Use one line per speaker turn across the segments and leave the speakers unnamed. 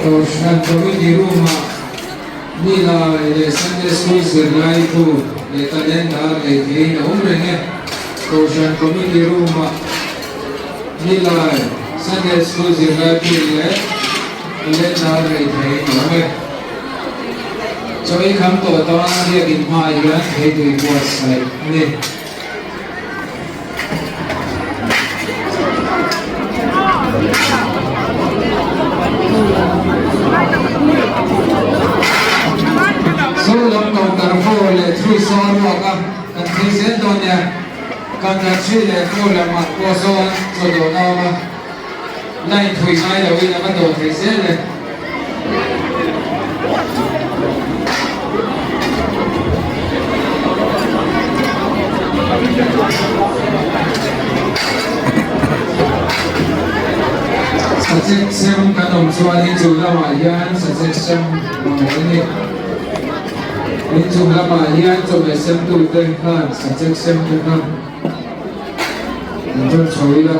Kohhran Committee Room-ah Nilai leh Sunday School zirlaitu leh calendar nei theiin a awm reng e. Kohhran Committee Room-ah Nilai, Sunday School zirlaitu leh calendar nei theiin a awm e. Chaw ei kham tawh tan biakin hmaah hian theitui buatsaih a ni. Saw lam counter 4 leh 3 saw a ruak a, kan thei zel dawn nia. Counter 3 leh 4 lamah pawh sawn chaw dawhna a awm a, line thui ngai loin a va dawh thei zel e. Sachek sem kan awm chuan inchung lamah hian sachek sem mamawh a ni. Inchung lamah hian chawhmeh semtute khan sachek sem te kha an rawn chho ila.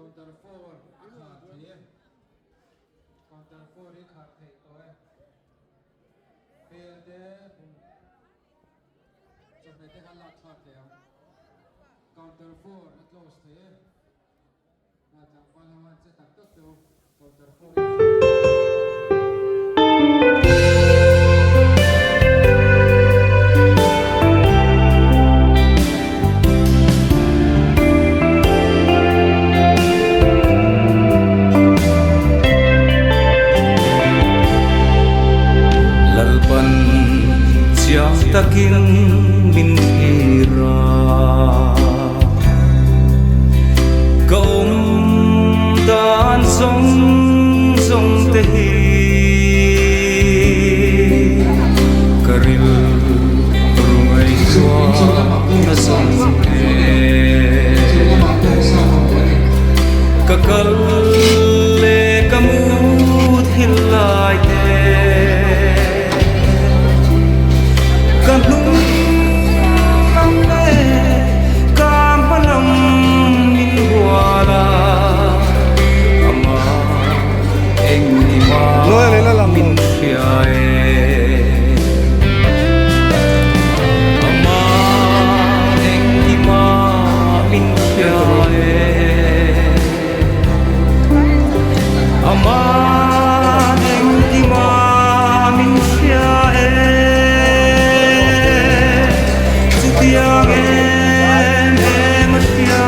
Counter 4 a khar thei e. Counter 4 hi khar theih tawh e. Bel te chawhmeh te kha lak thlak thei ang. Counter 4 a close thei e. Na tlangval ho an che tak tak teu. Counter 4 hi.
Lalpan chiang takin min thlir a, ka awm dan zawng zawng te hi ka rilru ngaihtuahna zawng nen. Ka kal leh ka mut hil lai te Ka hnung lam leh ka hma lam min hual a Amah engkimah min hria e Amah engkimah min hria e Amah engkimah min hria e Chutiang em em a hria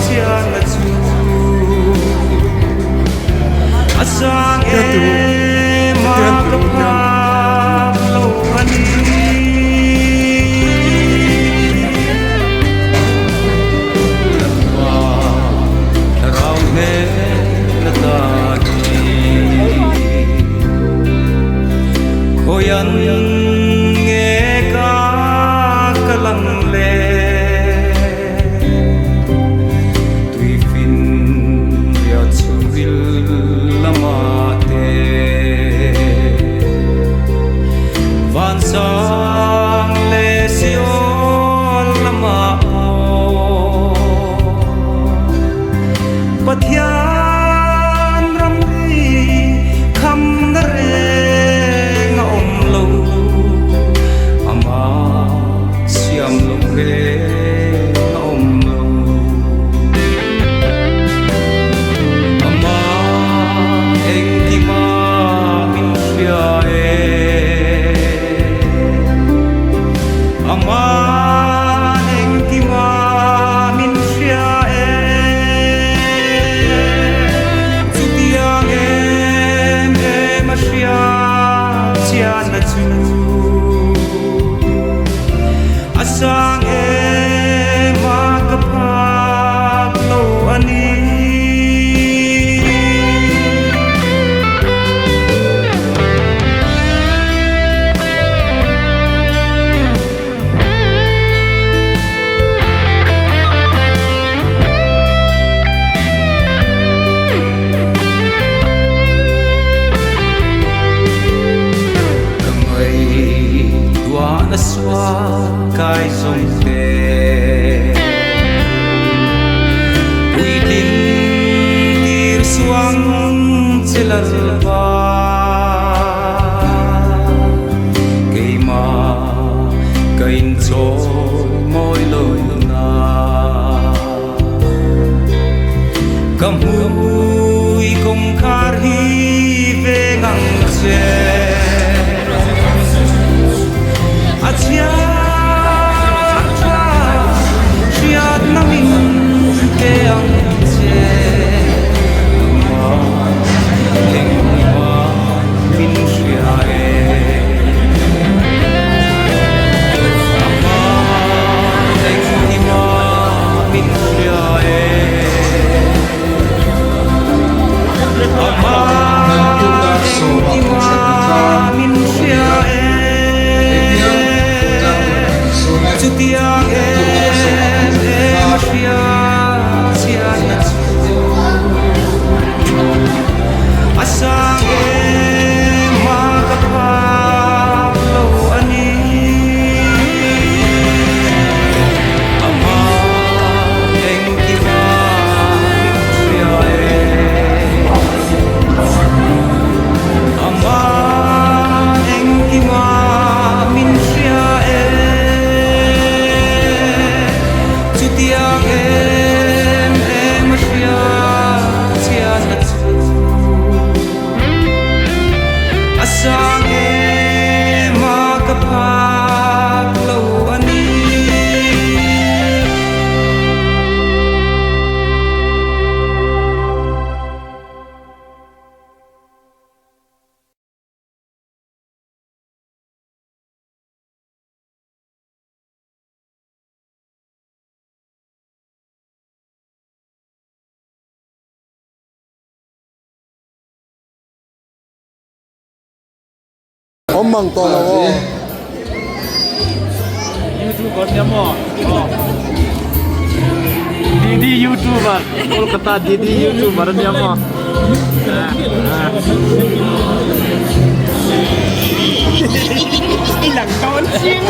chian a chu A sang em a ka phak lo a ni. Lalpa thlarau hmel a ta hi Khawian nge ka kal ang le Tuifin riah chhungril lamah te Vansang leh Seol lamah pawh Pathian ramri khamna reng a awm lo, amah siam loh reng a awm lo. Amah engkimah min hria e. Amah engkimah min hria e. Chutiang em em a hria chian a chu. A sang em a ka phak lo a ni. Ka ngaihtuahna sual kai zawng te Puitlin tir suang che Lalpa Keimah ka inchawi mawi lo na Ka hmui kawngkhar hi veng ang che A chhia tha hriatna min pe ang che Amah engmah min hria e Amah engkimah min hria e.
Awm mang tawh lo aw.
YouTuber nia maw? Didi YouTuber, Kolkata Didi YouTuber nia maw? I lang dawn chiang.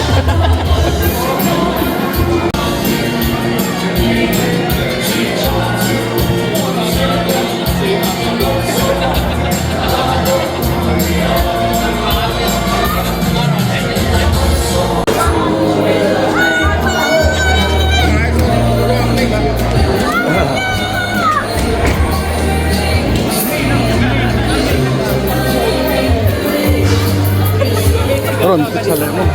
Rawn ti tha leh maw.